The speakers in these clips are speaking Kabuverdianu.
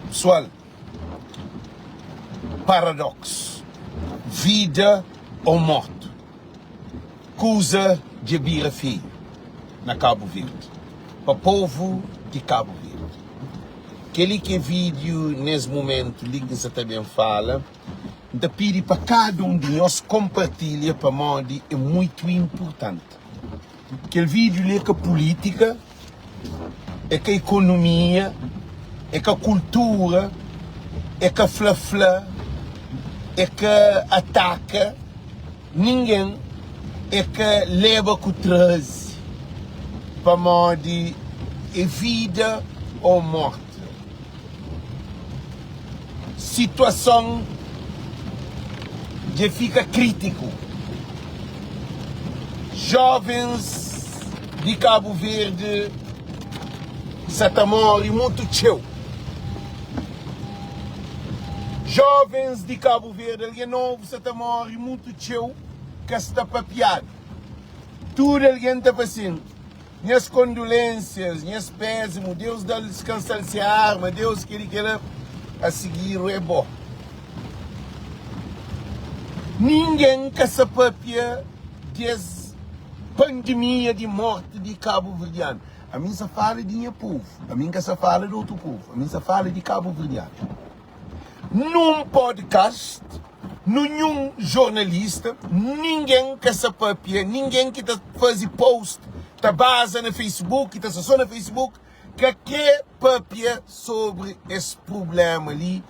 Pesoal, paradox, vida ou morte, kuza dja bira feiu na Cabo Verde, pa povu di Cabo Verde. Keli ki é vídeo nes momentu li ki N sa ta ben fala, N ta pidi pa kada un di nhos konpartilha pamodi é muitu inpurtanti. Kel vídeo li é ka pulítika, é ka ikonomia, é ka kultura, é ka fla-fla, é ka ataka ningen, é ka leba ku traze, pamodi é vida ou morte. Situason dja fika kritiku. Jovens di Kabu Verdi sa ta móre mutu txeu. Jovens di Kabu Verdi, algen novu sa ta móre mutu txeu, ka sta papiadu. Tudu algen ta fla sin. Nhas kondolências, nhas pésimo, Deus dal descansal se arma, Deus keli kela, a seguir é bo. Ninguém ka sa papia des pandemia di morte di cabo-verdiano. Ami nsa fala di nha povo, ami nka sa fala di outro povo, ami nsa fala di cabo-verdiano. Num podcast, Ninhun jornalista, ningen ka sa papia, ningen ki ta faze post, ta baza na Facebook, ta sta so na Facebook, ka kre papia sobri es prublema li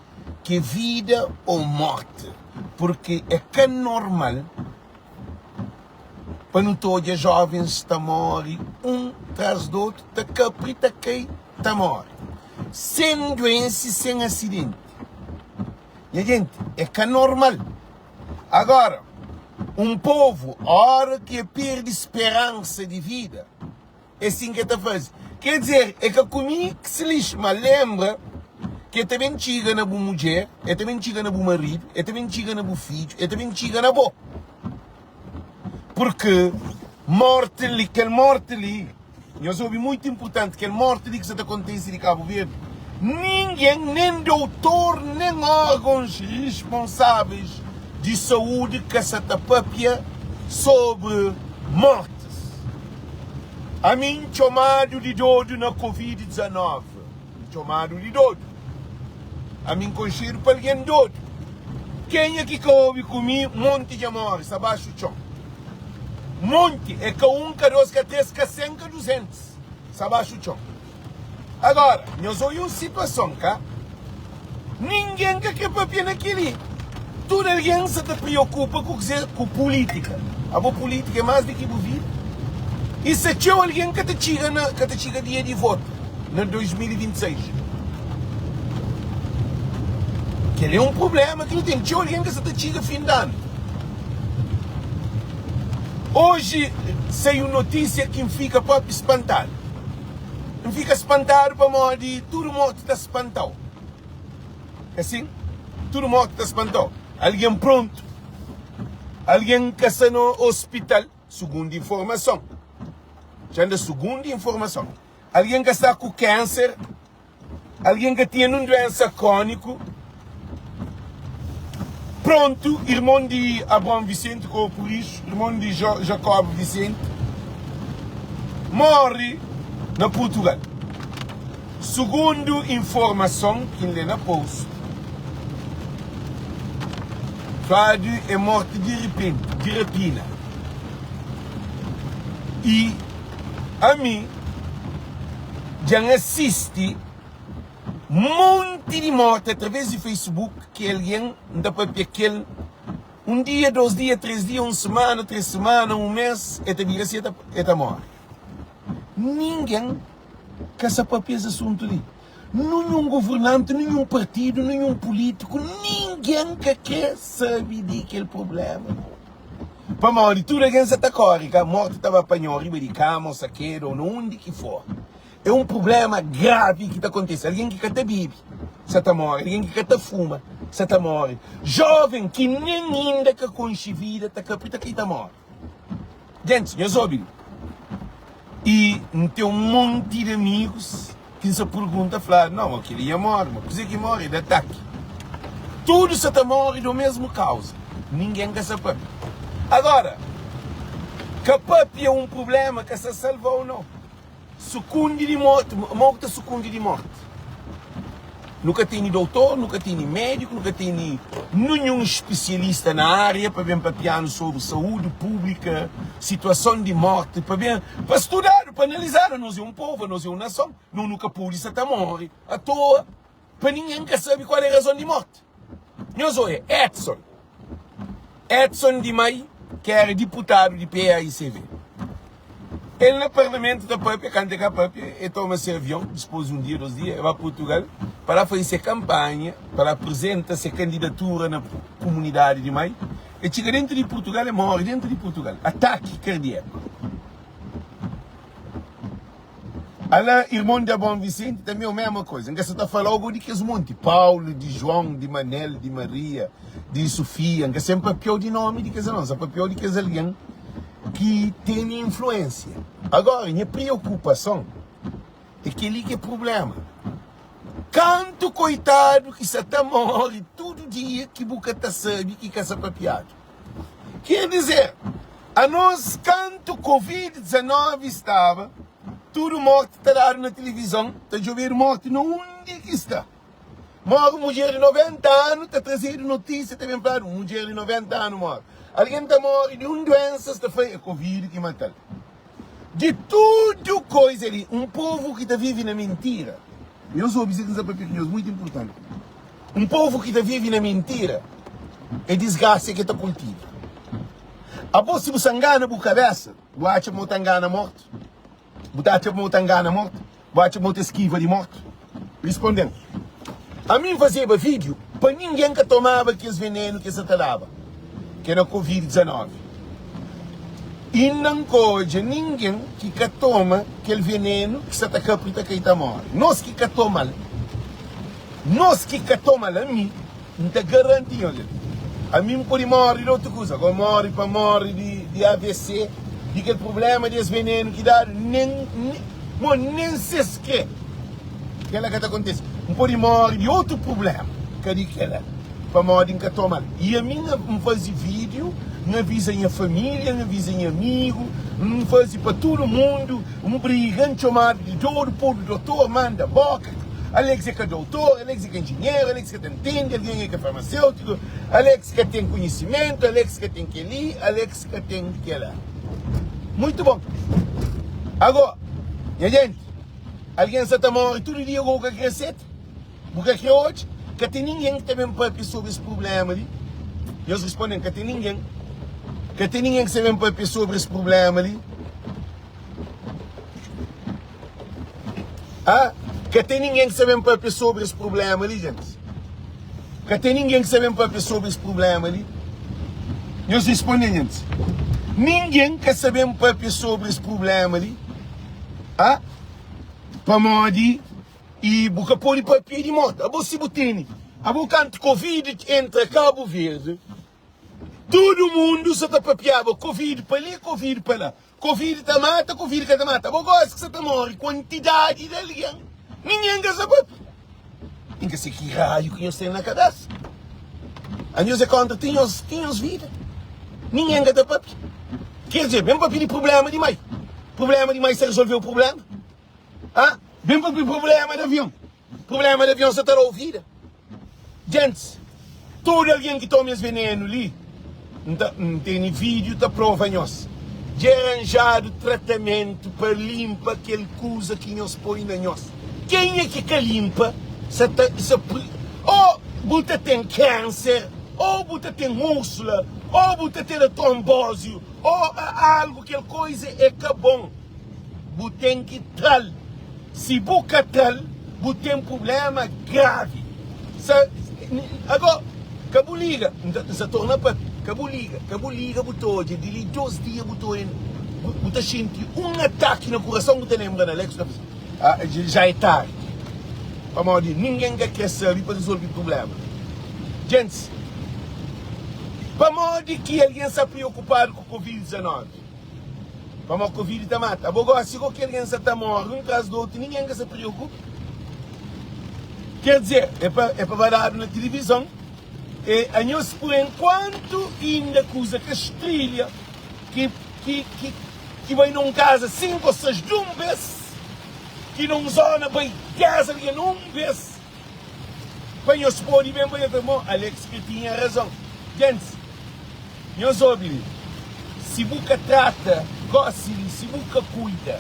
ki é vida ou morte. Purki é ka normal pa nu ta odja jovens ta more un tras di otu, ta kapri, ta kai, ta more, sen duense, sen asidenti. Nha genti, é ka normal. Agora, un povu, ora ki e perde speransa di vida, é sin ki e ta faze. Ker dizer, é ka ku mi ki se lixa, ma lenbra ki e ta ben txiga na bu mudjer, e ta ben txiga na bu maridu, e ta ben txiga na bu fidju, e ta ben txiga na bo. Purki morti li, kel morti li, Nhos obi muitu inpurtanti, kel morti li ki sa ta kontise di Kabu Verdi, ningen, nen doutor, nen orgons risponsaveis di saudi ka sa ta papia sobri mortis. Ami N txomadu di dodu na Covid 19, N txomadu di dodu. Ami N konxedu pa algen dodu. Kenha ki ka obi ku mi, monti dja more, sa baxu txon. Monti é ka un, ka dos, ka tres, ka sen, ka duzentus. Sa baxu txon. Agora, nhos oia un situason, ka? Ningen ka kre papia na keli. Tudu algen sa ta priokupa ku kuze? Ku pulitika. Abo pulitika é mas di ki bu vida? I sa txeu algen ka ta txiga na, ka ta txiga dia di vota na 2026. Keli é un prublema ki nu ten. Txeu algen ka sa ta txiga fin di anu. Oji sai un notísia ki N fika própi spantadu. N fika spantadu pamodi tudu morti ta spanta-u. É sin? Tudu morti ta spanta-u. Algen prontu, algen ka sta na ospital, sugundu informason. Dja N da sugundu informason. Algen ka sta ku kánser. Algen ka tinha nun duénsa króniku. Prontu, irmon di Abraon Vicente, korpu rixu, irmon di Jacob Vicente, móre na Purtugal. Sugundu informason ki N lé na post, fladu é morti di ripenti, di rapina. I ami. Dja N asisti monti di morti através di Facebook ki algen N ta papia kel un dia, dos dia, tres dia, un semana, tres semana, un mes, e ta bira si e ta more. Ningen ka sa papia es asuntu li. Ninhun governanti, ninhun partidu, ninhun pulítiku, ningen ka kre sabe di kel prubléma. Pamodi tudu algen sa ta kóre, ka morti ta ba panha-u riba di kama ô sakedu ô na undi ki for. É un prubléma gravi ki ta kontise. Algen ki ka ta bebe sa ta móre, algen ki ka ta fuma sa ta móre, jóven ki nen inda ka konxe vida ta kapri ta kai ta móre. Gentis, nhos obi-m. I N ten un monti di amigus. Ki N sa pergunta fladu, nau, ma kel-li dja móre, ma kuzê ki móre? É di ataki. Tudu sa ta móre di omésmu kauza, ningen ka sa pâpia. Agora, ka pâpia un prubléma ka sa salva-u, nau. Sukundi di morti, mo ku ta sukundi di morti? Nu ka tene doutor, nu ka tene médiku, nu ka tene ninhun spesialista na ária pa ben papia-nu sobri saúdi públika, situason di morti, pa ben, pa studadu, pa analizadu. Anos é un povu, anos é un nason, no nu ka pode sa ta móre atoa pa ningen ka sabe kual é razon di morti. Nhos oia, Edson, Edson di Mai, ki éra diputadu di PAICV, el na parlamentu ta pâpia, kantu el ka pâpia, el toma se avion, dipôs di un dia, dôs dia, el ba Purtugal pa la faze se kanpanha, pa la aprizenta se kandidatura na kumunidadi di Mai. El txiga déntu di Purtugal, el móre déntu di Purtugal, ataki kardiaku. Ala irmon di Abon Visenti tanbe o mesma koza. N ka sa ta fala-u go di kes monti, Paulu, di Juon, di Manel, di Maria, di Sufia. N ka sen papia-u di nomi di kes algen, N sa papia-u di kes algen ki tene influensia. Agora, nha priokupason é kel-li ki é prubléma. Kantu koitadu ki sa ta móre tudu dia ki bu ka ta sabe ki ka sa papiadu. Ker dizer, anos kantu Covid 19 staba, tudu morti ta dadu na tilivizon, ta djobedu morti na undi ki sta. Morre un mudjer di 90 anu, ta trazedu notisia, ta ben fladu, un mudjer di 90 anu morre. Algen ta morre di un duensa, sta fla, é Covid ki matal. Di tudu koiza li, un povu ki ta vive na mintira, nhos obi si ki N sta papia ku nhos, muitu inpurtanti. Un povu ki ta vive na mintira é disgrasa ki el ta kultiva. Abo si bu sa ngana bu kabesa, bu atxa ma bu ta ngana mortu? Bu ta atxa ma bu ta ngana mortu? Bu atxa ma bu ta skiva di mortu? Risponde-m. Ami N fazeba vídiu pa ningen ka tomaba kes venenu ki es sa ta daba, ki é na Covid 19. Inda N ka odja ningen ki ka toma kel venenu ki sa ta kapri ta kai ta móre. Nos ki ka toma-l. Nos ki ka toma-l ami N ta garanti nhos el ami N pode móre di otu kuza go móre pa móre di avc di kel prubléma di es venenu ki dadu nen mo nen si es kre kel-la ka ta kontise N pode móre di otu prubléma ka di kel-la pamodi N ka toma-l i ami N faze vídiu N aviza nha família N aviza nha amigu N faze pa tudu mundu N briga N txomadu di dodu podu dotor manda boka Alex é ka doutor, Alex é ka enjenheru, Alex ka ta ntende, algen é ka farmaseutiku, Alex ka ten konhisimentu, Alex ka ten kel-li, Alex ka ten kel-la. Muitu bon. Ago, nha jenti, algen sa ta móre tudu dia, ago bu ka kre seta? Bu ka kre odja? Ka ten ningen ki ta ben pâpia sobri es prubléma li? Nhos responde-m, Ka ten ningen. Ka ten ningen ki sa ben pâpia sobri es prubléma li. Ah, ka ten ningen ki sa ben papia sobri es prubléma li, gentis. Ka ten ningen ki sa ben papia sobri es prubléma li. Nhos responde, gentis. Ningen ka sa ben papia sobri es prubléma li. Ah, pamodi i bu ka pode papia di morti. Abo si bu tene, abo kantu Covid entra Kabu Verdi, tudu mundu sa ta papiaba Covid pa li, Covid pa la. Covid ta mata, covid ka ta mata. Abo gosi ki sa ta mori kuantidadi di algen, ningen ka sa papia. N ka se ki raiu ki nhos ten na kabesa. Anhos é kontra ti nhos, ti nhos vida. Ningen ka ta papia. Ker dizer, ben papia di prublema di mai. Prublema di mai sa resolveu prublema? Ha? Ben papia di prublema di avion. Prublema di avion sa ta da-u vida. Gentis, tudu algen ki toma es venenu li, N ta, N tene vídiu ta prova nhos. Dja é ranjadu tratamentu pa linpa kel kuza ki nhos poi na nhos. Kenha ki ka linpa sa ta, sa pri, ô bu ta ten kánser, ô bu ta ten úrsula, ô bu ta ten trombózi, ô algu, kel koiza é ka bon. Bu ten ki tra-l. Si bu ka tra-l, bu ten prubléma gravi. Sa, ago, ka bu liga, N ta, N sa torna papia, ka bu liga, ka bu liga, bu ta odja di li dos dia bu ta odja, bu, bu ta xinti un ataki na kurason, bu ta lenbra na Alex, bu ta fla si, ah, já é tardi. Pamodi ningen ka kre sabe pa rizolve prubléma. Gentis, pamodi ki algen sa priokupadu ku Covid 19? Pamodi Covid ta mata. Abo gosi go ki algen sa ta morri un tras di otu, ningen ka sa priokupa. Ker dizer, é pa é pa ba dadu na tilivizon e anhos pur enkuantu inda kuza ka strilha ki ki ki ki bai na un kaza 5 ou 6 di un bes, ki na un zona bai 10 algen na un bes, pa nhos pode ben pa nhos fla, Mo, Alex ka tinha razon. Gentis, nhos obi li, si bu ka trata gosi li, si bu ka kuida,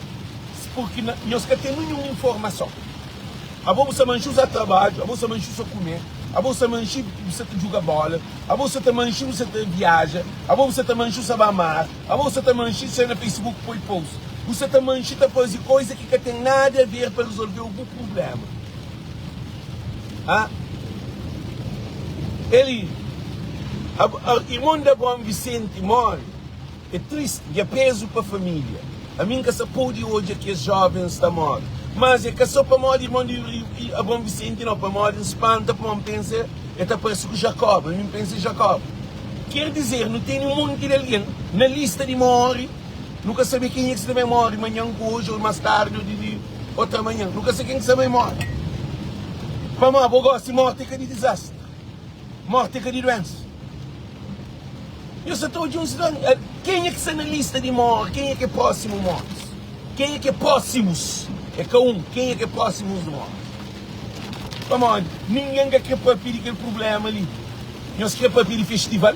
purki nhos ka ten ninhun informason. Abo bu sta manxi uza trabadju, abo bu sta manxi uza kume, abo bu sta manxi bu sta ta djuga bola, abo bu sta ta manxi bu sta ta viaja, abo bu sta ta manxi bu sta ba mar, abo bu sta ta manxi sta na facebook poi post, bu sta ta manxi ta fazi koiza ki ka ten nada a ver pa rezolveu bu prublema. Ah Eli, irmon di Abraon Vicente móre. É tristi i é pezu pa família. Ami N ka sa pode odja kes jóvens ta móre. Mas é ka sô pamodi irmon di Abraon Vicente nau, pamodi N spanta pamodi N pensa el ta parse ku Jakob. Ami N pensa é Jakob. Ker dizer, nu tene un monti di algen na lista di móre. Nu ka sabe kenha ki sta ben móre manhan ku oji ô más tardi ô di otra manhan. Nu ka sabe ken ki sta ben móre. Pamodi bo gósi mórti é ka di dizastri, mórti é ka di duénsa. Nhos sa ta odja un sidadon. Kenha ki sta na lista di móre? Kenha ki é prósimu mortus? Kenha ki é prósimus? É ka un. Kenha ki é prósimus di morti? Pamodi ningen ka krê pâpia di kel prubléma li. Nhos krê pâpia di festival?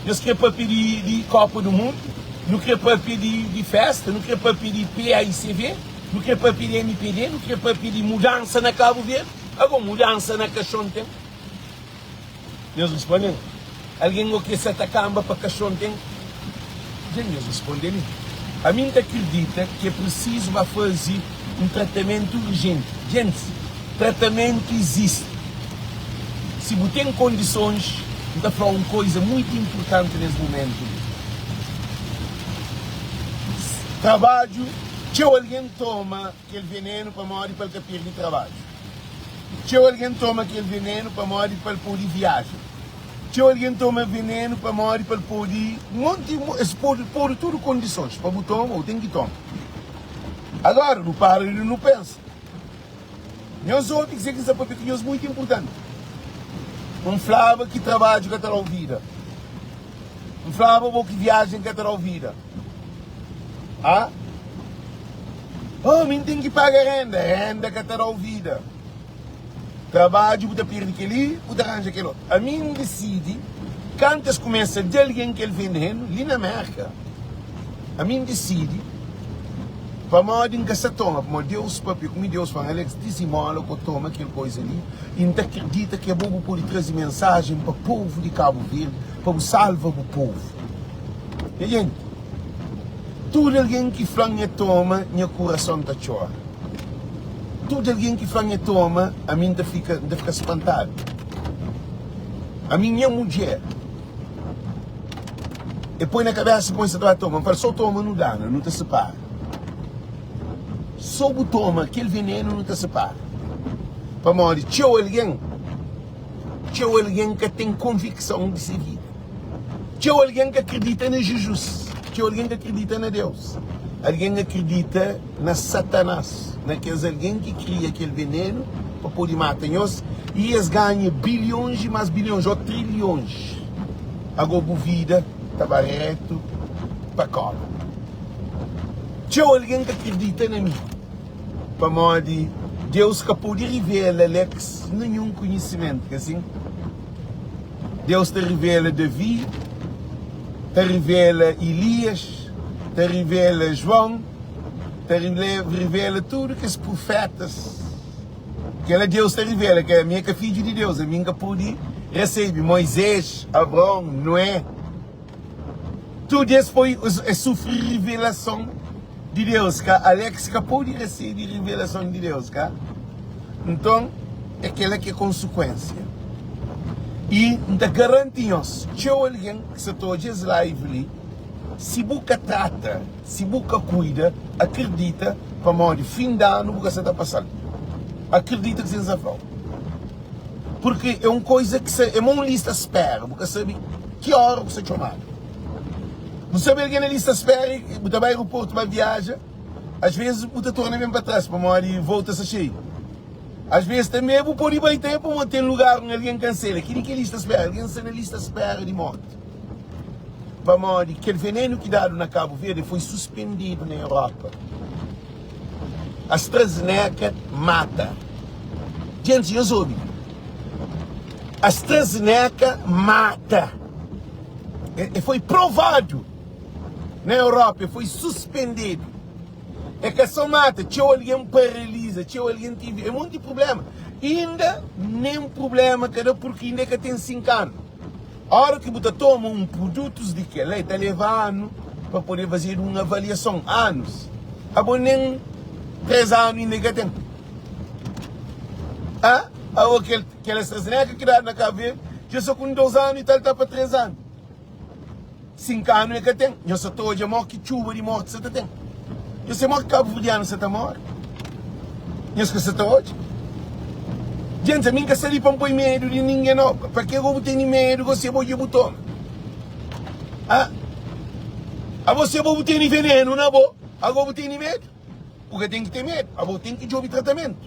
Nhos krê pâpia di, di Kópa du Mundu? Nu krê pâpia di, di fésta? Nu krê pâpia di PAICV? Nu krê pâpia di MPD? Nu krê pâpia di mudansa na Kabu Verdi? Agó, mudansa na kaxon ten? Nhos responde-m, Algen ô ki sa ta kanba pa kaxon ten? Dja nhos responde-m, Ami N ta kridita ki é prisizu ba faze un tratamentu urjenti. Djentis, tratamentu izisti. Si bu ten kondisons, N ta fla-u un koiza muitu inpurtanti nes mumentu li. Trabadju, Txeu algen toma kel venenu pamodi pa el ka perde trabadju. Txeu algen toma kel venenu pamodi pa el pode viaja. Txeu algen toma venenu pamodi pa el pode monti, es pode podu tudu kondisons pa bu toma, bu ten ki toma. Agora nu para di nu pensa. Nhos obi kuzê ki N sta papia ku nhos muitu inpurtanti. N flaba ki trabadju ka ta da-u vida. N flaba bo ki viajen ka ta da-u vida. Ah? Oh, mi N ten ki paga renda. Renda ka ta da-u vida. Trabadju bu ta perde kel-li, bu ta ranja kel otu. Ami N disidi, kantu es kumesa da algen kel venenu li na Mérka, ami N disidi, pamodi N ka sta toma, pamodi Deus papia ku mi, Deus fla-m, Alex, dizimola ku toma kel koiza li i N ta kridita ki abo bu pode traze mensajen pa povu di Kabu Verdi, pa bu salva bu povu. Nha jenti, tudu algen ki fla-m nha toma, nha kurason ta txora. Tudu algen ki fla-m nha toma, ami N ta fika, N ta fika spantadu. Ami nha mudjer, e poi na kabesa kuma e sta ta ba toma. N fla, so toma nu dana, nu ta sipara. So bu toma kel venenu nu ta sipara. Pamodi txeu algen, txeu algen ka ten konvikson di se vida. Txeu algen ka kridita na Jizus. Txeu algen ka kridita na Deus. Algen akridita na Satanás, na kes algen ki kria kel venenu pa pode mata nhos i es ganha bilhons i más bilhons ô trilhons. Agó bu vida ta ba rétu pa kóba. Txeu algen ka kridita na mi pamodi Deus ka pode rivela Alex ninhun konhisimentu, ka sin? Deus ta rivela Davi, ta rivela Ilias, ta rivela João, ta rivela tudu kes prufetas. Kela Deus ta rivela ke ami é ka fidju di Deus, ami N ka pudi resebe Moisés, Abraon, Noé. Tudu es foi es sufri rivelason di Deus ka Alex ka podi resebe rivelason di Deus ka nton é kela ki é konsekuensia i N ta garanti nhos txeu algen ki sa ta odja es live li si bu ka trata si bu ka kuida akredita pamodi fin di anu bu ka sa ta pasal akredita ki N sa flau. Purki é un koiza ki sa, é ma un lista spera, bu ka sabe ki óra ku sa txomadu. Bu sabe algen na lista spera i bu ta bai aeroportu ba viaja, as vezis bu ta torna ben pa tras pamodi voo ta sta xeiu. Às vezes tanbê bu pode bai tanbê pamodi ten lugar un algen kansela. Kili ki é lista spera? Algen sta na lista spera di morti. Pamodi kel venenu ki dadu na Kabu Verdi foi suspendidu na Europa. AstraZeneca mata. Gentis, nhos obi. AstraZeneca mata. E foi provadu na Europa, e foi suspendidu. É ka só mata, txeu algen paraliza, txeu algen tive é monti prubléma. Inda nen prubléma ka da purki inda e ka ten 5 anu. Óra ki bu ta toma un prudutus di kel-la e ta leva anu pa pode fazedu un avaliason. Anus. Abo nen 3 anu inda e ka ten. A? Abo kel kel AstraZeneca ki dadu na Kabu Verdi dja sta ku 2 anu i tal ta pa 3 anu. 5 anu e ka ten. Nhos sa ta odja mo ki txuba di morti sa ta ten. Nhos se mo ki kabuverdianu sa ta more. Nhos ka sa ta odja. Djenti, ami N ka sta li pa N poi medu di ningen no. Pa ke go bu tene medu go se bo dja bu toma? Ha? Abo se bo bu tene venenu na bo, ago bu tene medu? Bu ka ten ki ten medu, abo ten ki djobe tratamentu.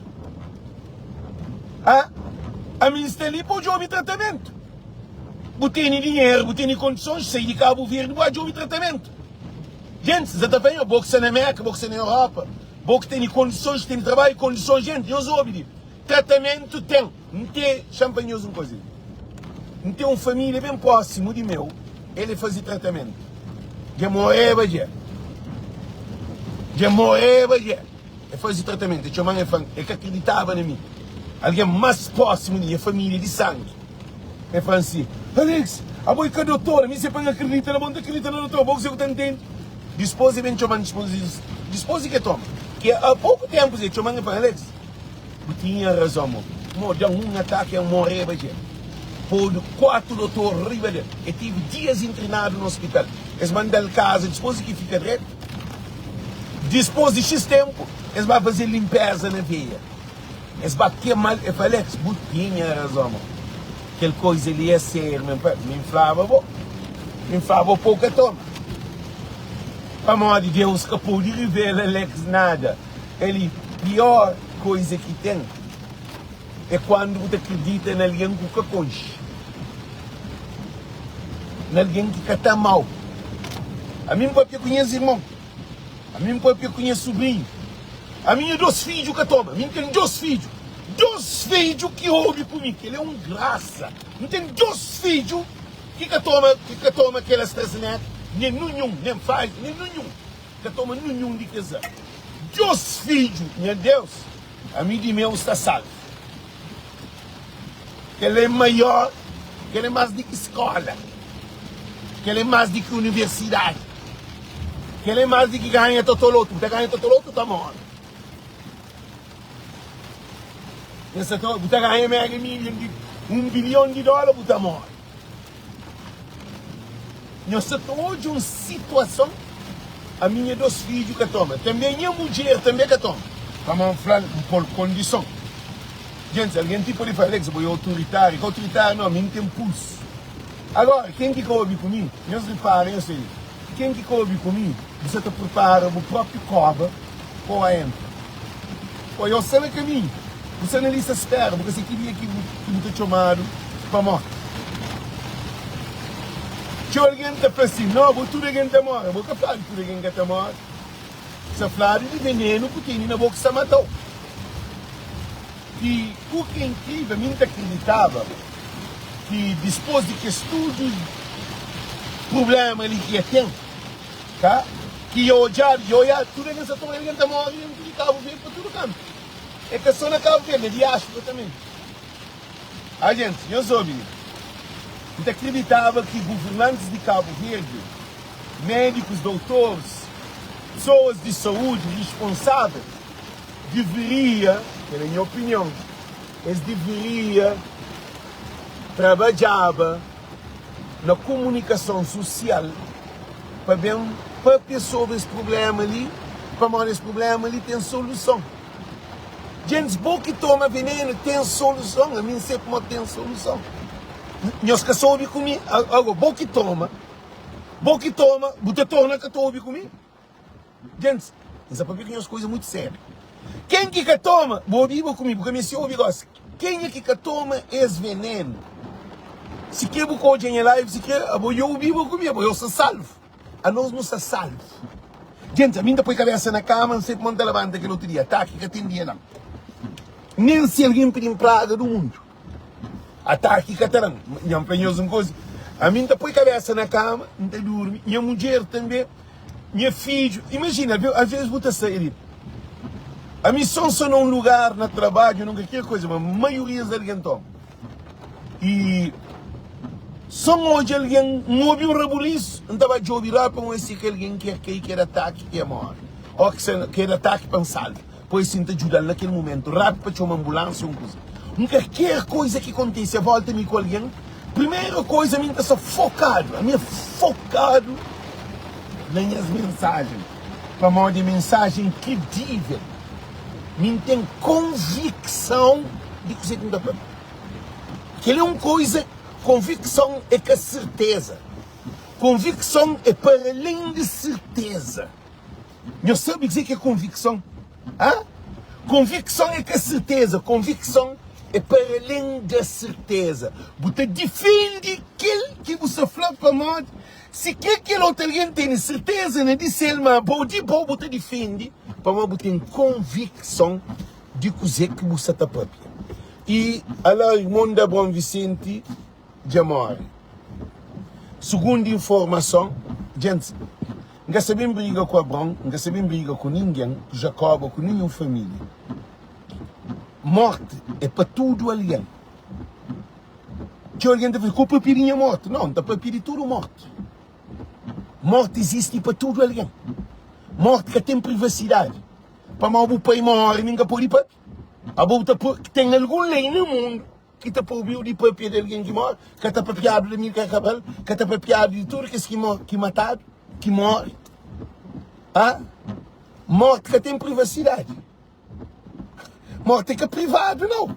Ha? Ami N sta li pa djobe tratamentu. Bu tene dinheru, bu tene kondisons, sai di Kabu Verdi bu ba djobe tratamentu. Gentis sa ta fla, Nho, bo ki sta na Merka, bo ki sta na Europa, bo ki tene kondisons, tene trabadju, kondisons, jenti, nhos obi li, tratamentu ten. N te, xa-m fla nhos un koza li, N ten un família ben prósimu di meu, el e faze tratamentu, dja moreba dja, dja moreba dja, e faze tratamentu, e txoma-m, e fla-m, e ka kriditaba na mi, algen más prósimu di nha família di sangi. El fla-m si, Alex, abo é ka dotor, mi se pa N akredita na bo, N ta akredita na dotor, bo kuzê ku ta ntende? Dispôs el ben txoma-m, dispôs di ke toma, ke a poku ténpu el txoma-m, el fla-m, Alex, bu tinha razon, mo, mo da-m un ataki, N moreba dja. Podu 4 dotor riba del, el tive dias internadu na ospital, es manda-l kaza dispôs di ki fika dretu. Dispôs di xis ténpu, es ba faze-l linpeza na veia. Es ba kemal, el fla, Alex, bu tinha razon, mo. Kel koiza li é sériu mesmo. Pa mi N flaba bo, mi N flaba bo pa bu ka toma. Pamodi Deus ka pode revela Alex nada. El pior koiza ki ten é kuandu bu ta kridita na algen ku ka konxe, na algen ki ka ta amau. Ami N papia ku nhas irmon. Ami N papia ku nha subrinhu. Ami nha dos fidju ka toma. Mi N ten dos fidju. Dos fidju ki obi ku mi. Kel é un grasa. N ten dos fidju ki ka toma, ki ka toma kel AstraZeneca, nen nunhun, nen Pfizer, nen nunhun. Ka toma nunhun di kes la. Dos fidju, nha Deus, ami di meu sta salvu. Kel é maior, kel é más di ki skóla, kel é más di ki universidadi, kel é más di ki ganha totolotu. Bu ta ganha totolotu, ta móre. Bu ta ganha mega milhon di un bilhon di dóla, bu ta móre. Nhos sa ta odja un situason ami nha dos fidju ka toma tanbe nha mudjer tanbe ka toma pamodi N fla-l N pô-l kondison Gentis algen ti pode fla Alex bo é otoritariu ka otoritariu no ami N ten pulsu agora ken ki ka obi ku mi nhos ripara nhos ta ken ki ka obi ku mi bu sa ta pripara bu propi koba pa o entra Oi, o sta na kaminhu, bu sta na lista spera, bu ka se ki dia ki bu ta txomadu pa morti. Txeu algen ta fla si, No, bo tudu algen ta more. Bo ka fladu tudu algen ka ta more. Sta fladu di venenu ku tene na bo ki sta matau. Ki ku ki é inkrivel, mi N ta kriditaba ki dispos di kes tudu prublema li ki e ten, Ka ki ya odjadu, ya oiadu, tudu algen sa ta oia, algen ta móre dentu di Kabu Verdi pa tudu kantu. É ka sô na Kabu Verdi, na diáspora tanbê. Ah, gentis, nhos obi li. N ta kriditaba ki guvernantis di Kabu Verdi, médikus, doutoris, pesoas di saúdi risponsável, deveria, kel é nha opinion, es deveria trabadjaba na kumunikason susial pa ben papia sobri es prublema li, pamodi es prublema li ten soluson. Djentis bo ki toma venenu ten soluson, ami N se kuma ten soluson. Nhos ka sa obi ku mi, ago bo ki toma, bo ki toma, bu ta torna ka ta obi ku mi? Djentis, N sa papia ku nhos kuza mutu sériu. Ken ki ka toma, bu obiba ku mi, bu ka meste obi gosi. Kenha ki ka toma es venenu, si kre bu ka odja nha live, si kre abo yo obiba ku mi, abo yo sta salvu. Anos nu sta salvu. Djenti, ami N ta poi kabesa na kama, N sai kuma N ta labanta kel otu dia. Ataki ka ten dia lan. Nen si algen pidi-m praga du mundu. Ataki ka ta da-m. Nha N fla nhos un kuza, ami N ta poi kabesa na kama, N ta durmi, nha mudjer tanbe, nha fidju. Imajina, alvês bu ta sai di ami son so na un lugar, na trabadju, na kalker kuza, ma maioria di algen toma. I so N odja algen, N obi un rabulisu, N ta ba djobe la pa N oja si kel algen ki kai, ki da ataki, ki móre, ô ki da ataki pa N salva. Pois si N ta djuda-l na kel mumentu rápidu pa txoma anbulánsia un kuza. Un kalker koiza ki kontise a volta mi ku algen, primeru koiza mi N ta sta fokadu, ami é fokadu na nhas mensajen, pamodi é mensajen kredível. Mi N ten konvikson di kuzê ki N ta papia. Kel-li é un koiza, konvikson é ka serteza. Konvikson é para alén di serteza. Nhos sabe kuzê ki é konvikson? Hã? Konvikson é ka serteza, konvikson é para alén da serteza. Bu ta difende kel ki bu sta fla pamodi si kel kel otu algen tene serteza na di sel, ma abo di bo bu ta difende pamodi bu ten konvikson di kuzê ki bu sta ta papia. I ala irmon di Abraon Visenti. dja móre. Sugundu informason, djentis, N ka sta ben briga ku Abraon, N ka sta ben briga ku ningen, ku Jakó ô ku ninhun família. Mórti é pa tudu algen. Txeu algen ta fla, Ka bu pâpia di nha mórti. Nau, N ta pâpia di tudu mórti. Mórti izisti pa tudu algen. Mórti ka ten privasidadi. Pamodi bu pai móre, mi N ka pode pâpia. Abo bu ta ten algun lei na mundu ki ta proibiu di papia di algen ki móre, ka ta papiadu di Amílcar Cabral, ka ta papiadu di tudu kes ki matadu, ki móre. Ha? Morti ka ten privasidadi. Morti é ka privadu, nau.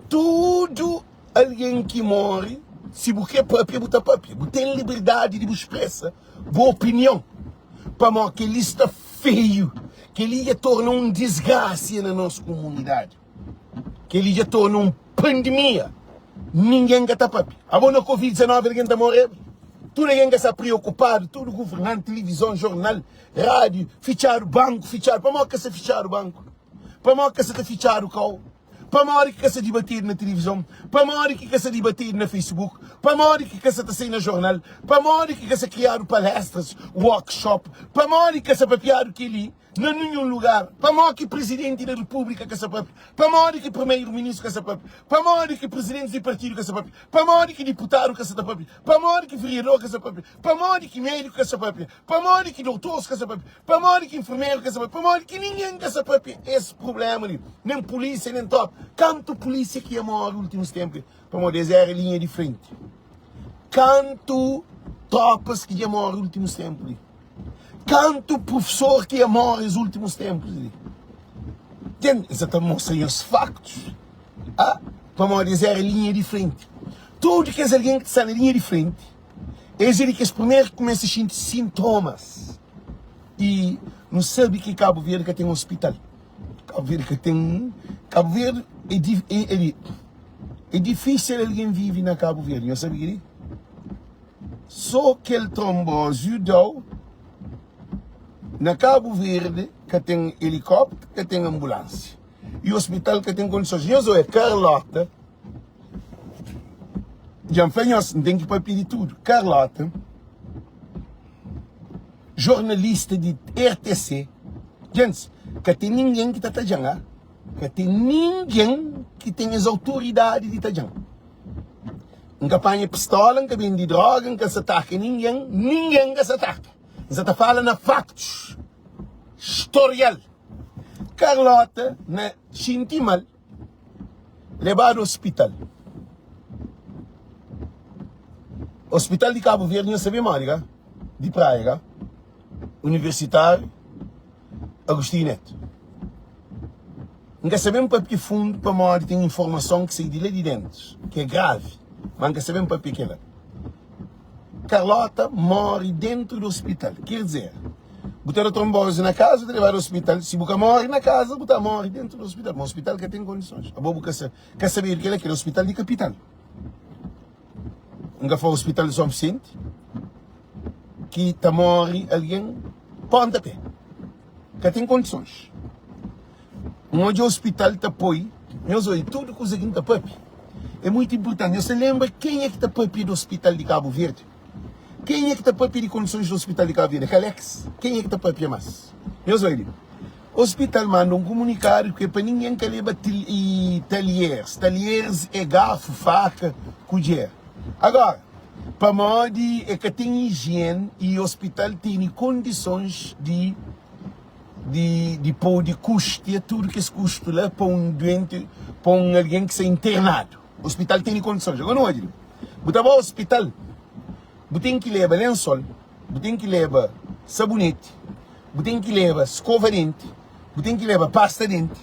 Tudu algen ki móre, si bu krê papia, bu ta papia. Bu ten liberdadi di bu spresa bu opinion. Pamodi kel-li sta feiu, kel-li dja torna un disgrasia na nos kumunidadi. Kel-li dja torna un pandemia. Ningen ka ta papia. Abo na Covid 19 algen ta moreba? Tudu algen ka sta preokupadu, tudu governanti, tilivizon, jornal, rádiu, fitxadu banku, fitxadu. Pamodi ka sta fitxadu banku? Pamodi ka sta ta fitxadu kau? Pamodi ki ka sta dibatedu na tilivizon? Pamodi ki ka sta dibatedu na Facebook? Pamodi ki ka sta ta sai na jornal? Pamodi ki ka sta kriadu palestras, workshop? Pamodi ki ka sta papiadu kel-li na ninhun lugar? Pamodi ki Prizidenti da Repúblika ka sta papia? Pamodi ki Primeru-Ministru ka sta papia? Pamodi ki prizidentis di partidu ka sta papia? Pamodi ki diputadu ka sta ta papia? Pamodi ki vereador ka sta papia? Pamodi ki médiku ka sta papia? Pamodi ki doutors ka sta papia? Pamodi ki infermeru ka sta papia? Pamodi ki ningen ka sta papia es prubléma li? Nen pulísia, nen trópa. Kantu pulísia ki ia móre últimus ténpu li? Pamodi es éra linha di frenti. Kantu trópas ki dja móre últimus ténpu li? Kantu prufesor ki ia móre es últimus ténpus li? Ten, N sta ta mostra nhos faktus. Ah, pamodi es éra linha di frenti. Tudu kes algen ki ta sta na linha di frenti, es é di kes primeru ki kumesa xinti sintomas. I nu sabe ki Kabu Verdi ka ten ospital. Kabu Verdi ka ten. Kabu Verdi é, di, é, é, é difísil algen vive na Kabu Verdi. Nhos sabe kel-li? Sô kel tronbóziu da-u na Kabu Verdi ka ten elikópteru, ka ten anbulánsia. I ospital ka ten kondisons. Nhos oia, Carlota, dja N fla nhos, N ten ki papia di tudu. Carlota, jornalista di RTC, djentis, ka ten ningen ki ta tadja-m, ah. Ka ten ningen ki ten es autoridadi di tadja-m. N ka panha pistola, N ka bende droga, N ka sa ataka ningen, ningen ka sa ataka. N sa ta fala na faktus, storial. Carlota na xinti mal, lebadu ospital. Ospital di Cabo Verde, nhos sabe modi ka? Di Praia ka? Universitário Agostinho Neto. N ka sabe papia fundu pamodi ten informason ki sai di la di dentu, ki é gravi, ma N ka sabe papia kela. Carlota morre dentu di ospital. Ker dizer. Bu ta da trombozi na kaza, bu ta lebadu ospital. Si bu ka móre na kaza, bu ta móre dentu di ospital. Ma ospital ka ten kondisons. Abo bu ka sa, ka sabedu kel-la, kel ospital di kapital. N ka fla ospital di Son Visenti ki ta móre algen ponta pé. Ka ten kondisons. N odja ospital ta poi, nhos oi, tudu kuza ki N ta papia é muitu inpurtanti. Nhos ta lenbra kenha ki ta papia di ospital di Kabu Verdi? Kenha ki ta papia di kondisons di ospital di Kabu Verdi? É Kalex? Kenha ki ta papia mas? Nhos oi li. Ospital manda un kumunikadu ki é pa ningen ka leba talheres. Talheres é garfu, faka, kudjer. Agora, pamodi e ka ten ijiene i ospital tene kondisons di di di pode kustia tudu kes kustu la pa un duenti, pa un algen ki sta internadu. Ospital tene kondisons. Agora nu odja li. Bu ta ba ospital, bu ten ki leba lensol, bu ten ki leba sabuneti, bu ten ki leba skova denti, bu ten ki leba pasta denti,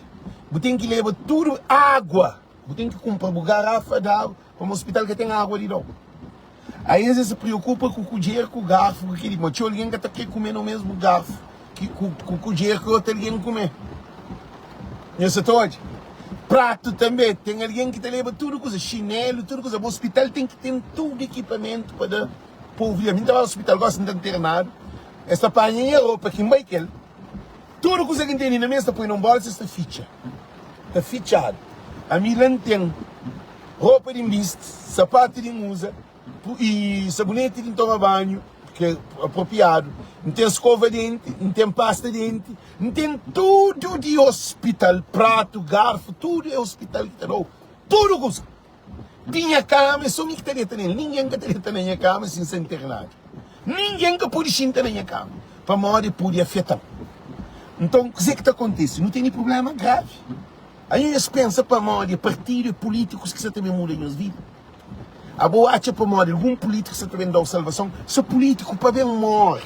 bu ten ki leba tudu agua, bu ten ki kunpra bu garafa di agua, pamodi ospital ka ten agua di dau. Aí es es preokupa ku kudjer ku garfu ku keli, ma txeu algen ka ta kre kume na mesmu garfu ki ku ku kudjer ki otu algen kume. Nhos sa ta odja? Pratu tanbe, ten algen ki ta leba tudu kuza, xinelu, tudu kuza. Ba ospital ten ki ten tudu ekipamentu pa da povu li. Ami N ta ba ospital gosi N ta nternadu, es ta panha nha ropa ki N bai kel. Tudu kuza ki N tene na mi es ta poi na un bolsa es ta fitxa. Ta fitxadu. Ami la N ten ropa di N bisti, sapatu di N uza i sabuneti di N toma banhu, ki é apropriadu. N ten skova denti, N ten pasta denti, N ten tudu di ospital, pratu, garfu, tudu é ospital ki ta da-u tudu kuza. Di nha kama é sô mi ki ta deta nel. Ningen ka ta deta na nha kama si N sta internadu. Ningen ka pode xinta na nha kama, pamodi pode afeta-m. Nton, kuzê ki ta kontise? Nu tene prubléma gravi. Aí nhos pensa pamodi é partidu, é pulítikus ki sa ta ben muda nhos vida? Abo atxa pamodi algun pulítiku sa ta ben da-u salvason? Sa pulítiku pa ben móre.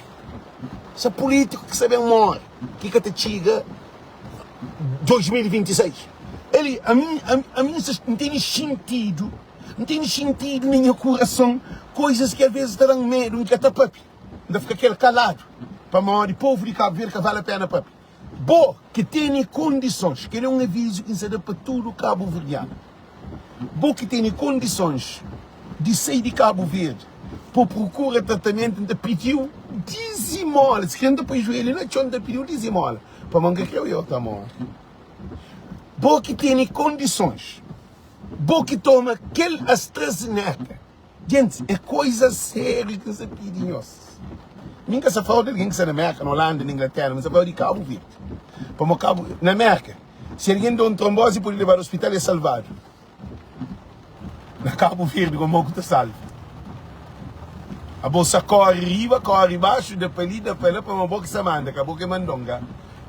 Sa pulítiku ki sa ben móre, ki ka ta txiga 2026. Eli, ami, ami N tene xintidu, N tene xintidu na nha kurason koizas ki alvezes ta da-m medu, N ka ta papia, N ta fika kel kaladu pamodi povu di Kabu Verdi ka vale a pena papia. Bo ki tene kondisons, kel é un avizu ki N sta da pa tudu kabuverdianu, bo ki tene kondisons di sai di Kabu Verdi pa prokura tratamentu, N ta pidi-u dizimola, si kre N ta poi juelhu na txon, N ta pidi-u dizimola, pamodi N ka krê oiau ta móre. Bo ki tene kondisons, bo ki toma kel AstraZeneca, Gentis, é koiza sériu ki N sta pidi nhos. Mi N ka sta fala di algen ki sta na Merka, na Holanda, na Inglatéra, mi sta fala di Kabu Verdi. Pamodi Kabu, na Merka, si algen da un tronbozi e pode lebadu ospital e salvadu. Na Kabu Verdi, komo ku ta salva? Abo sa kori riba, kori baxu, da pa li, da pa la, pamodi bo ki sta manda, ka bo ki mandon, ka?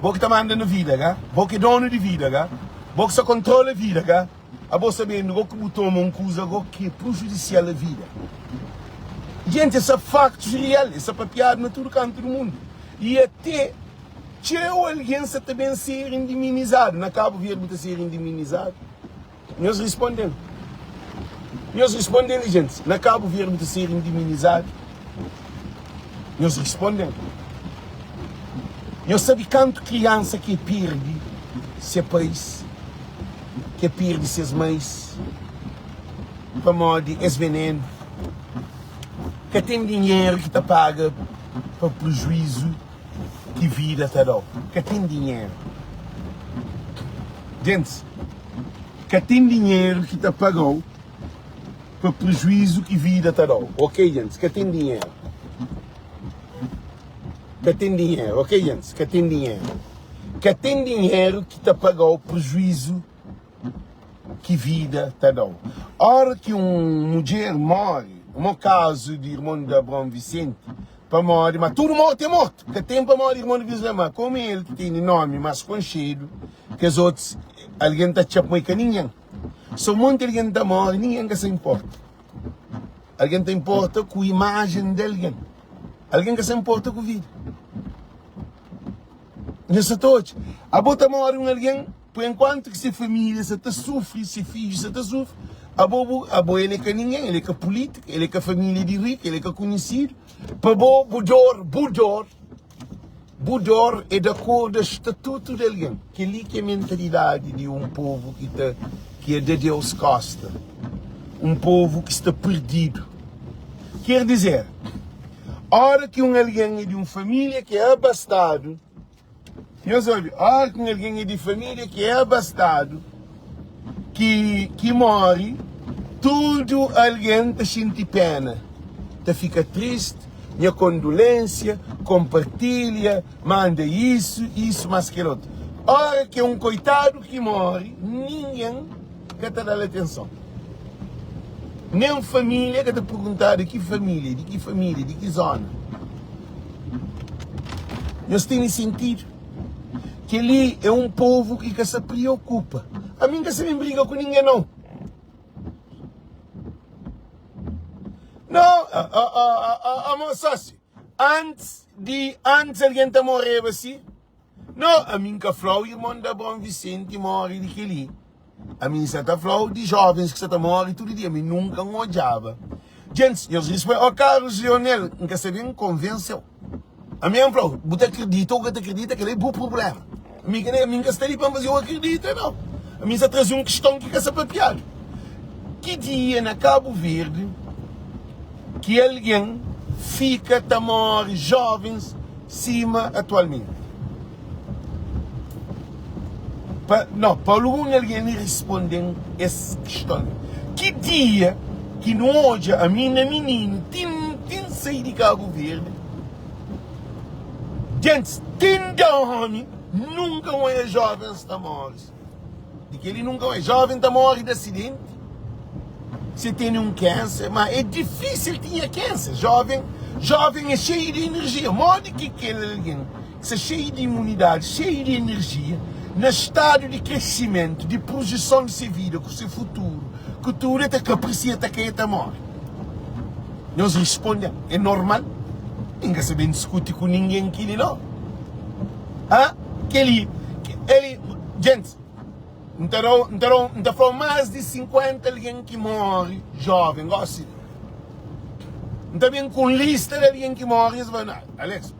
Bo ki ta manda na vida, ka? Bo ki é donu di vida, ka? Bo ki sta kontrola vida, ka? Abo sabendu go ki bu toma un kuza go ki é prejudisial a vida. Jenti, es é faktus real, es sta papiadu na tudu kantu di mundu. I até txeu algen sa ta ben ser indiminizadu. Na Kabu Verdi bu ta ser indiminizadu? Nhos risponde-m. Nhos risponde-m li, gentis. Na Kabu Verdi bu ta ser indiminizadu? Nhos risponde-m. Nhos sabe kantu kriansa ki perde se pais? Ke pirdi ses mães pamodi es venenu. Ka ten dinheru ki ta paga pa prejuizu ki vida ta da-u. Ka ten dinheru. Gentis, ka ten dinheru ki ta paga-u pa prejuizu ki vida ta da-u. Ok, gentis, ka ten dinheru. Ka ten dinheru, ok, gentis, ka ten dinheru. Ka ten dinheru ki ta paga-u prejuizu ki vida ta da-u. Óra ki un mudjer móre, mo kazu di irmon di Abraon Visenti, pamodi, ma tudu mortu é mortu, ka ten pamodi irmon di Visenti, ma komu é el ki tene nómi más konxedu, kes otus algen ta txap ma é ka ningen. So monti algen ta móre, ningen ka sa inporta. Algen ta inporta ku imajen di algen. Algen ka sa inporta ku vida. Nhos sa ta odja? Abo ta móre un algen, por enkuantu ki se família sa ta sufri, se fidju sa ta sufri, abo bu, abo el é ka ningen, el é ka pulítiku, el é ka família di riku, el é ka konhisidu. Pa bo, bu dor, bu dor. Bu dor é di akordu a statutu di algen. Kel-li ki é mentalidadi di un povu ki ta ki é da Deus kosta, un povu ki sta perdidu. Ker dizer, ora ki un algen é di un família ki é abastadu, Nhos obi, óra ki un algen é di família ki é abastadu, ki ki móre, tudu algen ta xinti péna, ta fika tristi, nha kondulénsia, konpartilha, manda isu, isu, más kel otu. Óra ki é un koitadu ki móre, ningen ka ta da-l atenson. Nen família ka ta perguntadu ki família, di ki família, di ki zóna. Nhos tene sentidu? Kel-li é un povu ki ka sta preokupa. Ami N ka sta ben briga ku ningen, nau. Nau, a-a-a-a-a, sósiu, antis di, antis algen ta moreba si. No, ami N ka fla-u irmon da Bon Visenti móre di kel-li. Ami N sa ta fla-u di jóvens ki sa ta móre tudu dia. Mi nunka N odjaba. Djentis, nhos risponde, Ó Carlos Leonel, N ka sa ben konvense-u. Ami N fla-u, bu ta kridita ô ka ta kridita, kel-li é bu prubléma. Ami ka ami N ka sta li pa N faze-u akridita, nau. Ami N sa traze un kiston ki ka sa papiadu. Ki dia na Kabu Verdi ki algen fika ta móre jóvens Sima atualmenti. Pa, no, pa algun algen li risponde-m es kiston li. Ki dia ki nu odja ami na mininu tin tin sai di Kabu Verdi, djentis tin da omi, nunka N oia jovens ta mori. Di kel-li nunka oia. Joven ta mori di asidenti, si tene un kensa, ma é difísil tinha kensa. Joven, joven é xeiu di enerjia. Modi ki kel algen ki sta xeiu di imunidadi, xeiu di enerjia, na stadu di kresimentu, di projeson di se vida, ku se futuru, ku tudu, el ta kaprisia, ta kai, el ta móre? Nhos responde-m, é normal? N ka sta ben diskuti ku ningen ki li, no. Ha? Kel-li, el, djentis, N ta da-u, N ta da-u, N ta fla-u más di 50 algen ki móre jóven gósi li. N ta ben ku un lista di algen ki móre, es fla, na, Alex,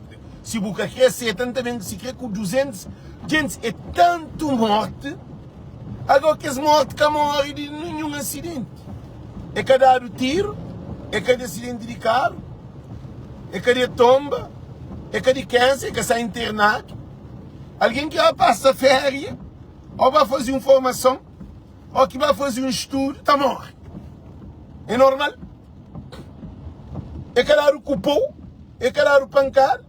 si bu ka krê seta, N ta ben sikrê ku 200. Djentis, é tantu mórti, agó kes mórti ka móre di ninhun asidenti. É ka dadu tiru, é ka di asidenti di karu, é ka di tonba, é ka di kensa, é ka sta internadu. Algen ki ba pasa féria, ô ba faze un formason, ô ki ba faze un studu, ta móre. É normal. É ka dadu ku pau, é ka dadu pankada.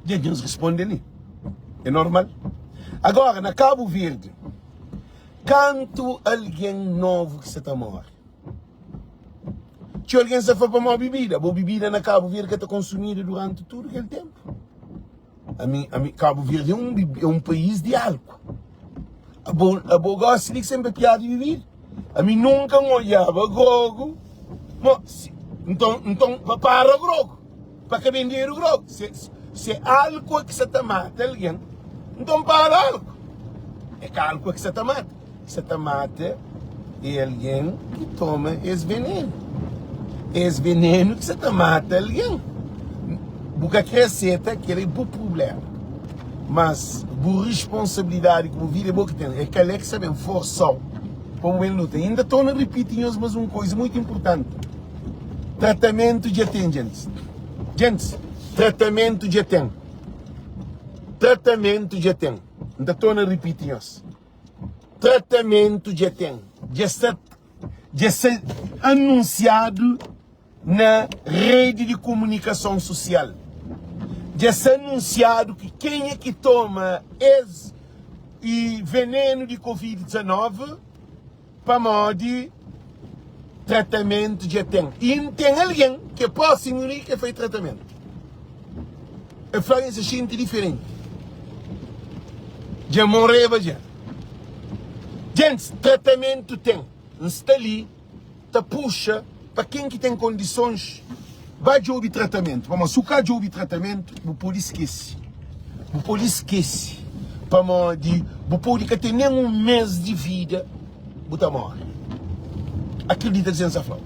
Dja nhos responde li. É normal. Agora, na Kabu Verdi, kantu algen novu ki sa ta móre? Txeu algen sa fla pamodi bibida. Bo bibida na Kabu Verdi ka ta konsumidu duranti tudu kel ténpu. Ami, ami, Kabu Verdi é um, é um país di álcool. Abo, abo gosta di sempre piada di bebida. Ami nunca N odjaba grogu. Mo, si, nton, nton, pa para grogu, pa ka bendedu grogu. Se, se álcool ki sa ta mata algen, nton para álcool. É ka álcool ki sa ta mata. Ki sa ta mata é algen ki toma es venenu. Es venenu ki sa ta mata algen. Bu ka kre seta, kel é bu prubléma. Mas bu responsabilidadi ku bu vida é bo ki ten. É kal é ki sa ben forsa-u pa bu ben luta. Inda torna ripiti nhos mas un koza muitu inpurtanti. Tratamentu dja ten, djentis. Djentis, tratamentu dja ten. Tratamentu dja ten. N ta torna ripiti nhos. Tratamentu dja ten, dja sta, dja sta anunsiadu na redi di komunikason susial. Dja sta anunsiadu ki kenha ki toma es i venenu di Covid 19 pamodi tratamentu dja ten. I N ten algen ki é prósimu li ki fai tratamentu. El fla N sa xinti diferenti. Dja moreba dja. Gentis, tratamentu ten. N sta li ta puxa pa ken ki ten kondisons ba djobe tratamentu. Pamodi si bu ka djobe tratamentu, bu pode skese. Bu pode skese pamodi bu pode ka ten nen un mês di vida bu ta móre. Akredita di sen sa fla-u.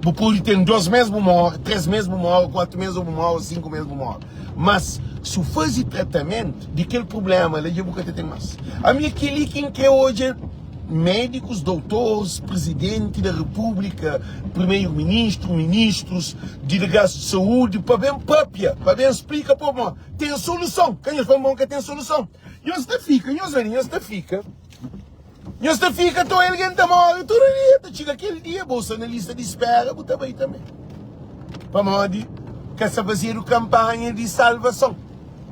Bu pode ten 2 mês bu móre, 3 mês bu móre, 4 mês bu móre, 5 mês bu móre. Mas si bu faze tratamentu di kel prubléma la dja bu ka ta ten más. Ami é kel-li ki N krê odja médikus, doutores, prizidenti da repúblika, primeru-ministru, ministrus, delegados di saúdi pa ben pâpia, pa ben splika povu ma ten soluson. Ka nhos fla ma ka ten soluson. Nhos ta fika, nhos odja, nhos ta fika. Nhos ta fika to algen ta móre tudu dia, ta txiga kel dia bo sta na lista di spera, bu ta bai tanbê. Pamodi ka sta fazedu kanpanha di salvason.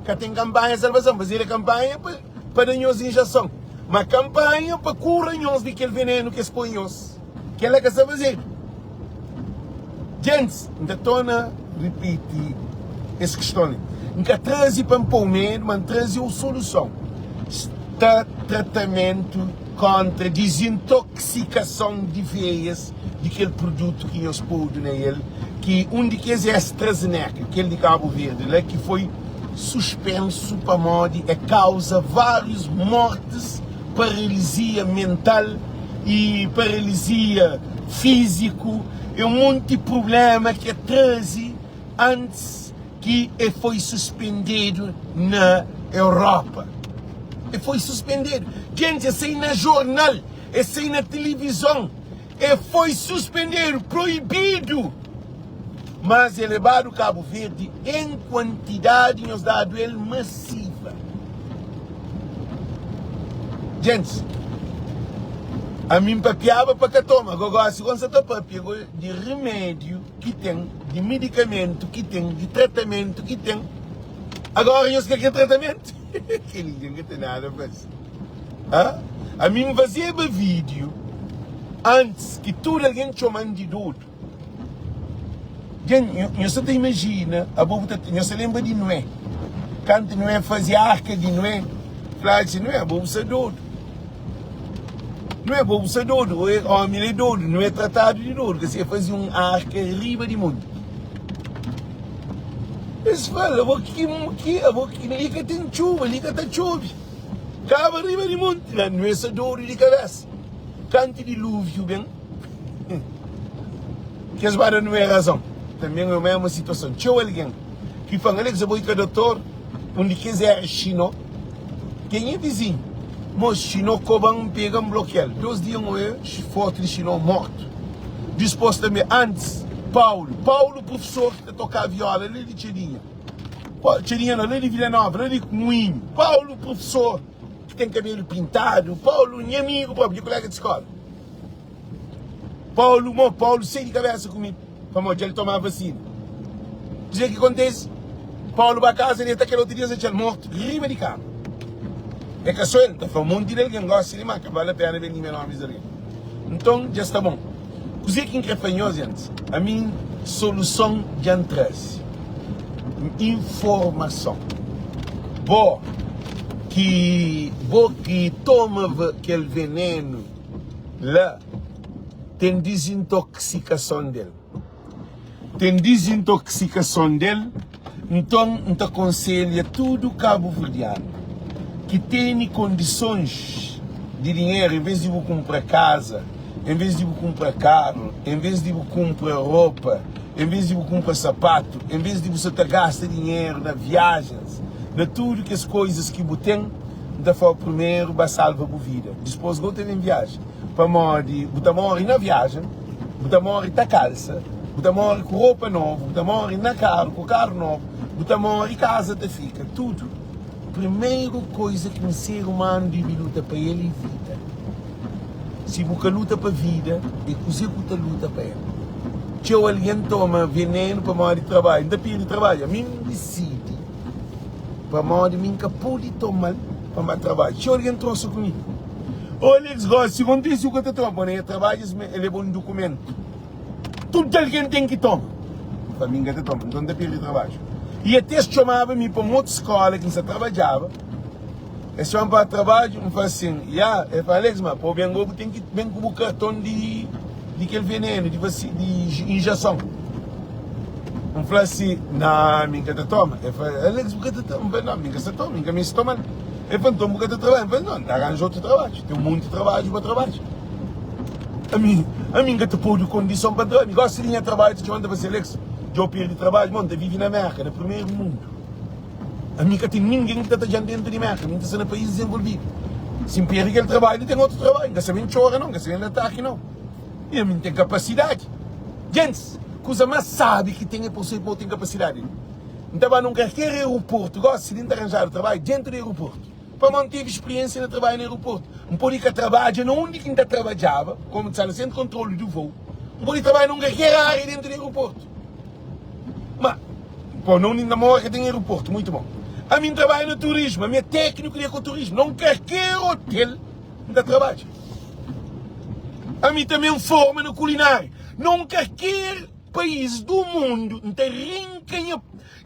Ka ten kanpanha di salvason, fazedu kanpanha pa pa da nhos injason, ma kanpanha pa kura nhos di kel venenu ki es poi nhos, kel-la ka sta fazedu. Gentis, N ta torna ripiti es kiston li. N ka traze pa N pô-u medu, ma N traze un soluson. Sta tratamentu kóntra dizintoksikason di veias di kel produtu ki nhos podu na el, ki un di kes é AstraZeneca, kel di Kabu Verdi la, ki foi suspensu pamodi é kauza várius mortis, paralisia mental y paralisia fíziku é un monti prubléma ki el traze antis ki el foi suspendedu na Europa. El foi suspendedu. Gentis, el sai na jornal, el sai na tilivizon, el foi suspendedu, proibidu. Mas el lebadu Kabu Verdi en kuantidadi, nhos dadu el masiva. Gentis, ami N papiaba pa ka toma, go gosi go N sa ta papia go di rimédiu ki ten, di midikamentu ki ten, di tratamentu ki ten. Agora nhos ka kre tratamentu? Kel-li dja N ka ten nada fase. Ha? Ami N fazeba vídiu antis ki tudu algen txoma-m di dodu. Dja nhos sa ta imajina, abo bu ta, nhos ta lenbra di Nué, kantu Nué faze arka di Nué, fladu si, Nué, abo bu sta dodu, Nué, abo bu sta dodu, oi, omi la é dodu, Nué tratadu di dodu, kasi el faze un arka riba di monti. Es fla-l, abo ki, ki, abo ki, li ka ten txuba, li ka ta txobi, kaba riba di monti la, Nué sta dodu di kabesa. Kantu dilúviu ben, Kes ba da Nué razon. Tanbê é mésmu situason. Txeu algen ki fla-m, Alex, abo i ka dotor? Un di kes éra Xinó, ki é nha vizinhu. Mô, Xinó koba-m, N pega, N blokia-l. Dôs dia N oia fotu di Xinó mortu. Dispôs tanbê, antis, Paulu. Paulu, prufesor ki ta toka viola la di Txadinha. Txadinha nau, la di Vila Nova, la di Muinhu. Paulu, prufesor ki ten kabelu pintadu. Paulu, nha amigu própi, nha koléga di skóla. Paulu, mo Paulu sai di kabesa ku mi pamodi dja el toma vasina. Kuzê ki kontise? Paulu ba kaza deta kel otu dia es atxa-l mortu riba di kama. É ka sô el, ta fla un monti di algen gosi di ma ka bale pena ben limia nomis di algen. Nton dja sta bon. Kuzê ki N krê fla nhos gentis? Ami soluson dja N traze. Informason. Bo ki bo ki toma kel venenu. La ten dizintoksikason del. Ten dizintoksikason del, nton N ta konselha tudu kabuverdianu ki tene kondisons di dinheru, en ves di bu kunpra kaza, en ves di bu kunpra karu, en ves di bu kunpra ropa, en ves di bu kunpra sapatu, en ves di bu sa ta gasta dinheru na viajens, na tudu kes koizas ki bu ten, N ta fla-u primeru ba salva bu vida, dispôs go ta ben viaja. Pamodi bu ta móre na viajen, bu ta móre ta kalsa, bu ta móre ku ropa novu, bu ta móre na karu ku karu novu, bu ta móre kaza ta fika tudu. Primeru koiza ki un ser umanu debe luta pa el é vida. Si bu ka luta pa vida, é kuzê ku ta luta pa el? Txeu algen toma venenu pamodi trabadju. N ta perde trabadju, ami N disidi. Pamodi mi N ka pode toma-l pa N ba trabadja. Txeu algen trosa ku mi. Ô Alex, gósi si kontise u ka ta toma. Bo na e trabadja es e leba un dukumentu. Tudu algen ten ki toma. N fla, mi N ka ta toma, nton N ta perde trabadju. I ate es txomaba mi pa un otu skóla ki N sta trabadjaba. Es txoma-m pa trabadju, N fla asin, Ya. El fla, Alex, ma pa bu ben gó bu ten ki ben ku bu karton di di kel venenu, di vasi, di injeson. N fla si, Na, mi N ka ta toma. El fla, Alex, bu ka ta toma? N fla, No, mi N ka sta toma, mi N ka meste toma-l. El fla, Nton bu ka ta trabadja? N fla, No, N ta ranja otu trabadju. Ten un monti trabadju pa trabadja. Ami, ami N ka ta pode kondison pa N trabadja. Mi gosta di nha trabadju, ta txoma-m, ta fla si, Alex, dja bu perde trabadju? Mon, N ta vive na Merka, na primeru mundu. Ami ka ten ningen ki ta tadja-m dentu di Merka. Ami N ta sta na país dizenvolvidu. Si N perde kel trabadju li, ten otu trabadju. N ka sa ben txora nau, N ka sa ben da ataki nau. I ami N ten kapasidadi. Gentis, kuza más sábi ki ten é pa bu sabe ma bu ten kapasidadi. N ta ba nun kalker aeroportu gósi, si li N ta ranjadu trabadju dentu di aeroportu. Pamodi N tevi spiriénsia na trabadja na aeroportu. N pode ka trabadja na undi ki N ta trabadjaba, kómu N sta na sentru di kontrolu di vôu, N pode trabadja na un kalker ária dentu di aeroportu. Ma, pô, na undi N ta mora ka ten aeroportu. Muitu bon. Ami N trabadja na turismu, ami é tékniku di ekoturismu. Na un kalker otel N ta trabadja. Ami tanbe N forma na kulinária. Na un kalker país du mundu N ta rinka nha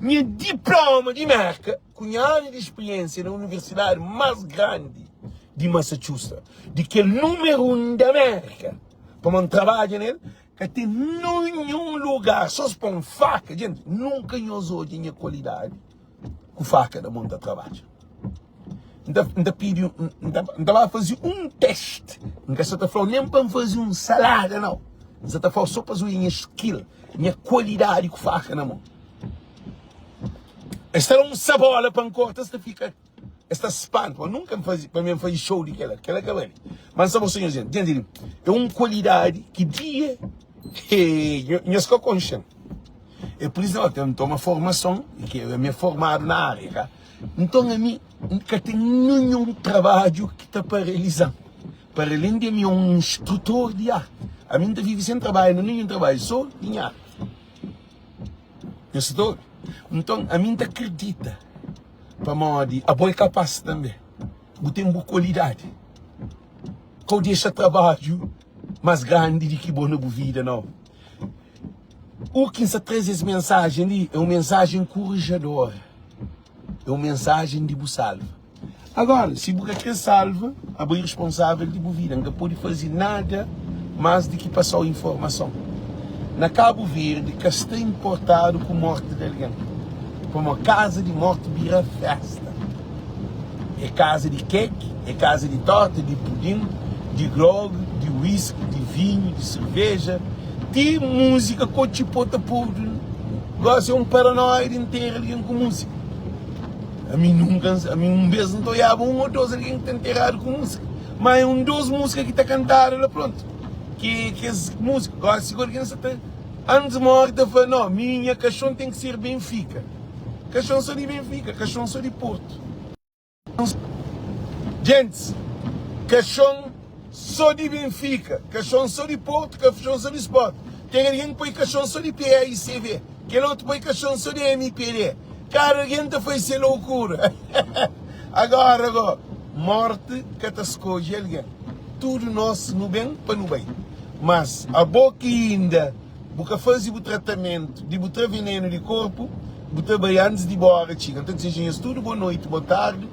nha diploma di Merka. Ku nha anu di spiriénsia na universidadi más grandi di Massachusetts, di kel númeru un di Amérika, pamodi N trabadja na el, ka ten ninhun lugar, sô si pô-m faka. Djenti, nunka nhos odja nha kualidadi ku faka na mon ta trabadja. N ta, N ta pidi, N ta, N ta ba faze un testi. N ka sa ta fla-u nen pa N faze un salada, nau. N sa ta fla-u sô pa odja nha skill, nha kualidadi ku faka na mon. Es ta da un sabola pa N korta, es ta fika, es ta spanta. Ma nunka N faze, pa mi N faze show di kela, kela ka bali. Ma N sta mostra nhos, djenti li, é un kualidadi ki dia, he, nhos ka konxe-m. É pur isu ki N toma formason, ki ami é formadu na ária, ka? Nton ami N ka ten ninhun trabadju ki ta paraliza-m. Para alén di ami é un instrutor di arti, ami N ta vive sen trabadju, na ninhun trabadju, so di nha arti. Nhos sta ta obi? Nton, ami N ta kridita pamodi abo é kapás tanbe. Bu ten bu kualidadi. Ka bu dexa trabadju más grandi di ki bo na bu vida, nau. U ki N sta traze es mensajen li é un mensajen nkorajador, é un mensajen di bu salva. Agora, si bu ka kre salva, abo é responsável di bu vida. N ka pode faze nada más di ki pasa-u informason. Na Kabu Verdi ka sta inportadu ku morti di algen, pamodi kaza di morti bira festa. É kaza di keki, é kaza di torta, di pudin, di grog, di whisky, di vinhu, di serveja, ti múzika kotxi-pô ta podu. Gósi é un paranóia di ntera algen ku múzika. Ami nunka, ami un bes N ta oiaba un ô dos algen ki ta nteradu ku múzika, má é un dos múzika ki ta kantadu la prontu, ki é kes múzika. Gósi ku algen sa ta, antis móre ta fla, no, mi nha kaxon ten ki ser Benfika. Kaxon sô di Benfika, kaxon sô di Portu. Gentis, kaxon sô di Benfika, kaxon sô di Portu, kaxon sô di Sport. Ten algen ki poi kaxon sô di PAICV, kel otu poi kaxon sô di MPD. Kada algen ta faze se loukura. Agora go, morti ka ta skodje algen. Tudu nos nu ben pa nu bai. Mas abo ki inda bu ka faze bu tratamentu di bu tra venenu di korpu, bu ta bai antis di bu ora txiga. N ta dizeja nhos tudu bo noiti, bo tardi.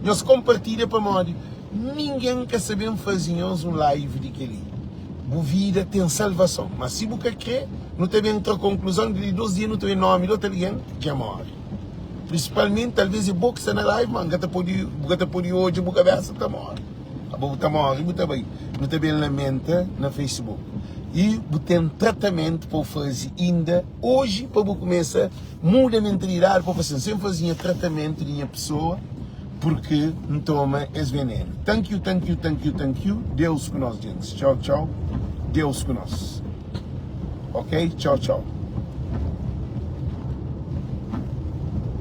Nhos konpartilha pamodi ningen ka sa ben faze nhos un live di kel-li. Bu vida ten salvason, ma si bu ka kre, nu ta ben tra konkluzon di li dos dia nu ta ben nomi di otu algen dja more. Prinsipalmenti, talvez é bo ki sta na live, ma N ka ta pode, bu ka ta pode odja bu kabesa ta more. Abo bu ta more bu ta bai. Nu ta ben lamenta na Facebook. I bu ten tratamentu pa bu faze inda oji pa bu kumesa muda mentalidadi pa bu fla sin, sen faze nha tratamentu di nha pesoa purki N toma es venenu. Thank you, thank you, thank you, thank you. Deus ku nos, gentis. Txau, txau. Deus ku nos. Ok? Txau, txau.